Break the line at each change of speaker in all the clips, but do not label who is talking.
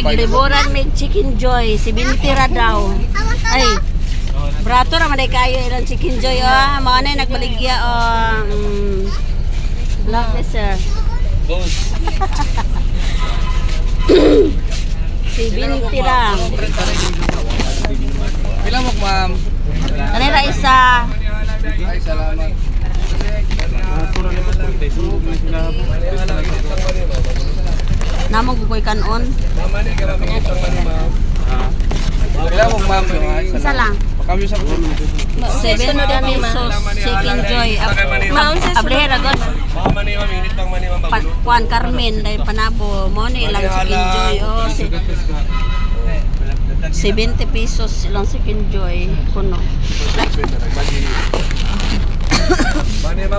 Giliburan may Chicken Joy, 70 ra daw. Ay. Brato ra man kayo ilang Chicken Joy oh. Mao na nagbaligya oh. Lovely, sir.
Boss.
70 ra.
Pila mo, ma'am?
Kanira isa.
Ay, salamat.
Namo gukoy kanon.
Pila mo, ma'am?
Isa lang.
Pakamyo sa ko.
70 pesos Chicken Joy. Ablehera god. Pa, Juan Carmen dahil Panabo mo ni ilang Chicken Joy oh si, 70 pesos ilang Chicken Joy kuno.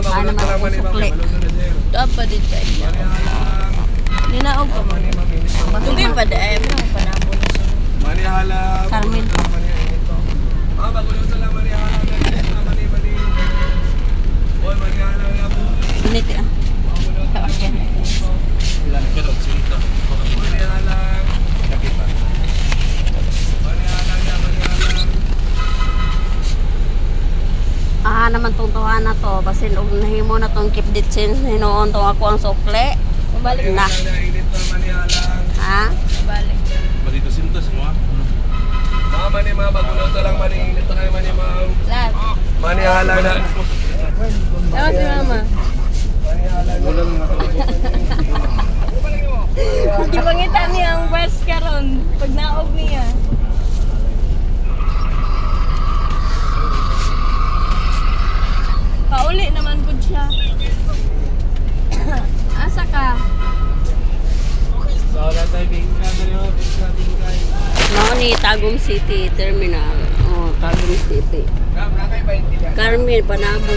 Ano naman ako sukli.
Dapat dito ay. Ninaog ka mo. Hindi pa dahil mo panabon na sunod.
Carmen. Init ah. Ah, naman tong tuwa na to. Basin og nahimo na tong keep the change hinuon tong ako ang sukli.
Balik
Na. Ha?
Balik.
Dito sintos mo ah.
Lahat. Tama si mama. Hindi mangita niya ang bus karon pag naog niya. Pauli naman pud siya. Asa ka?
Mao ni Tagum City Terminal. Oh, Tagum City.
Ma'am, na kay 20.
Carmen Panabo.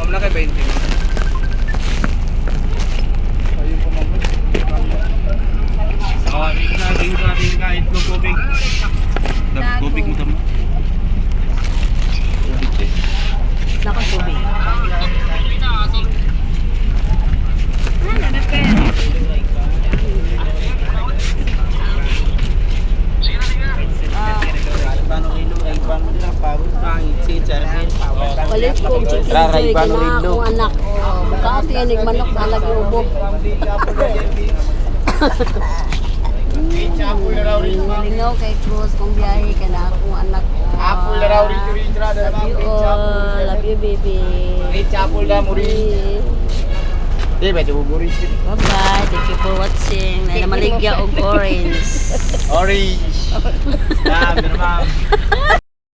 Ma'am, na kay 20. Tubig mo tamo. Tubig eh.
Nako tubig. Palit ko og Chicken Joy kana akong anak. Oh, bukaot yan ig manok balag ubo. Lingaw kay Cruz kung biyahe kana akong anak.
Apple na raw rin
Love you all. Love you, baby. Bye-bye. Thank you for watching. Na maligya og orange.
Orange. Ma'am, ma'am.